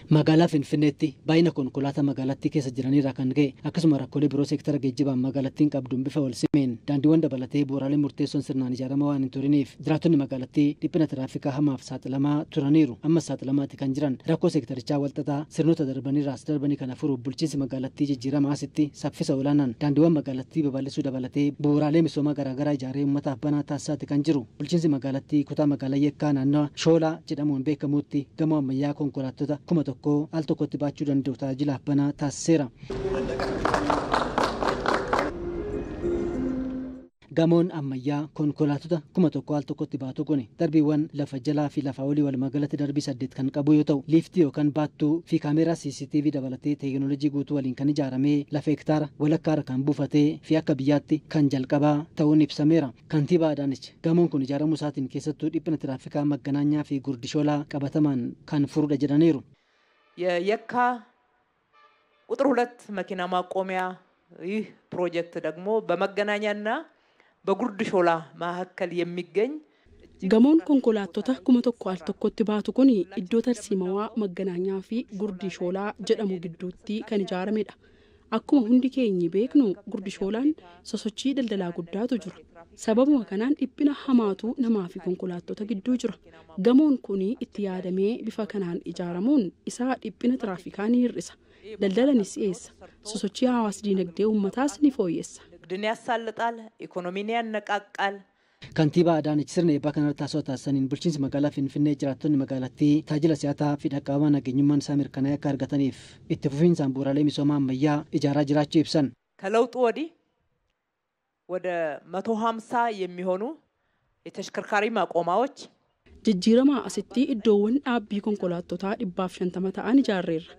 Magaalaa Finfinneetti baay'ina konkolaataa magaalattii keessa jiranirraa kan ka'e, akkasuma rakkoolee biroo seektara geejjibaan magaalattiin qabduun bifa wal simeen daandiiwwan dabalatee bu'uuraalee murteessoon sirnaan ijaaramaa waan hin turiniif, jiraattonni magaalattii dhiphina tiraafikaa hamaaf saaxilamaa turaniiru. Ammas saaxilamaatti kan jiran rakkoo seektarichaa walxaxaa sirnoota darbanirraas darbanii kana furuuf, bulchiinsi magaalattii jijjiirama asitti saffisa olaanaan daandiiwwan magaalattii babal'isuu dabalatee bu'uuraalee misoomaa garaagaraa ijaaree uummataaf banaa taasisaati kan jiru. Bulchiinsi magaalattii kutaa magaalaa Yekkaa naannawa Shoolaa jedhamuun beekamutti gamoo ammayyaa konkolaattota 1000 al tokkotti baachuu danda'u tajaajilaaf banaa taasiseera. Gamoon ammayyaa konkolaattota 1000 al tokkotti baatu kun darbiiwwan lafa jalaa fi lafa olii walumaa darbii 8 kan qabu yoo ta'u, liiftii yookaan baattuu fi kaameeraa CCTV dabalatee teekinooloojii guutuu waliin kan ijaaramee lafa hektaara walakkaarra kan buufatee fi akka biyyaatti kan jalqabaa ta'uun ibsameera. Kantiibaa Adaanech gamoon kun ijaaramuu isaatiin keessattuu dhiphina tiraafikaa Magganaanyaa fi Gurdishoolaa qabatamaan kan furudha jedhaniiru. የየካ ቁጥር 2 መኪና ማቆሚያ ይህ ፕሮጀክት ደግሞ በመገናኛና በጉርድ ሾላ መካከል የሚገኝ Gamoon konkolaattota 1000 al tokkotti baatu kun iddoo tarsiimawaa Magganaanyaa fi Gurdi Shoolaa jedhamu gidduutti kan ijaaramedha. Akkuma hundi keenyi beeknu, Gurdi Shoolaan sosochii daldalaa guddaatu jira. Sababuma kanaan dhiphina hamaatu namaa fi konkolaattota gidduu jira. Gamoon kun itti yaadamee bifa kanaan ijaaramuun isaa dhiphina tiraafikaa ni hir'isa. Daldala ni si'eessa. Sosochii hawaas diinagdee uummataas ni fooyyessa. ንግድን ያሳልጣል፣ ኢኮኖሚን ያነቃቃል። Kantiibaa Adaanech sirna eebbaa kanarratti haasawaa taasisaniin, bulchiinsi magaalaa Finfinnee jiraattonni magaalattii tajaajila si'ataa fi dhaqqabamaa nageenyummaan isaa mirkanaa'e akka argataniif itti fufiinsaan bu'uuraalee misoomaa ammayyaa ijaaraa jiraachuu ibsan. ከለውጡ ወዲህ ወደ 150 የሚሆኑ የተሽከርካሪ ማቆሚያዎች Jijjiiramaa asitti iddoowwan dhaabbii konkolaattotaa 150 ta'an ijaarreerra.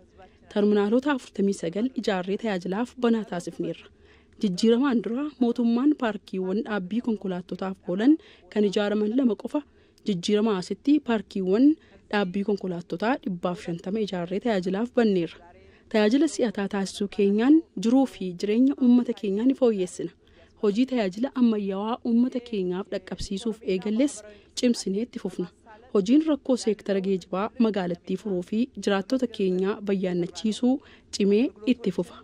Terminaalota 49 ijaarree tajaajilaaf banaa taasifneerra. Jijjiiramaan dura mootummaan paarkiiwwan dhaabbii konkolaattotaaf oolan kan ijaaraman lama qofa. Jijjiiramaa asitti paarkiiwwan dhaabbii konkolaattotaa 150 ijaarree tajaajilaaf banneerra. Tajaajila si'ataa taasisuu keenyaan jiruu fi jireenya uummata keenyaa ni fooyyessina. Hojii tajaajila ammayyaawaa uummata keenyaaf dhaqqabsiisuuf eegalles cimsinee itti fufna. Hojiin rakkoo seektara geejibaa magaalattii furuu fi jiraattota keenyaa bayyaannachiisuu cimee itti fufa.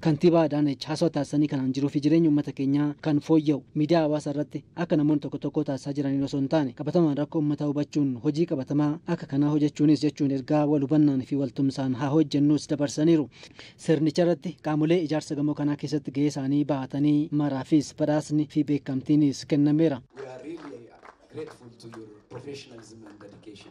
Kantiibaa Adaanech haasawaa taasisanii kanaan, jiruu fi jireenya uummata keenyaa kan fooyya'u miidiyaa hawaasaa irratti akka namoonni tokko tokko taasisaa jiraniin osoo hin taane, qabatamaan rakkoo uummataa hubachuun hojii qabatamaa akka kanaa hojjechuunis jechuun ergaa wal hubannaan fi waltumsaan haa hojjennuus dabarsaniiru. Sirnicha irratti qaamolee ijaarsa gamoo kanaa keessatti gahee isaanii bahatanii maraafis badhaasni fi beekamtiinis kennameera. We are really grateful to your professionalism and dedication.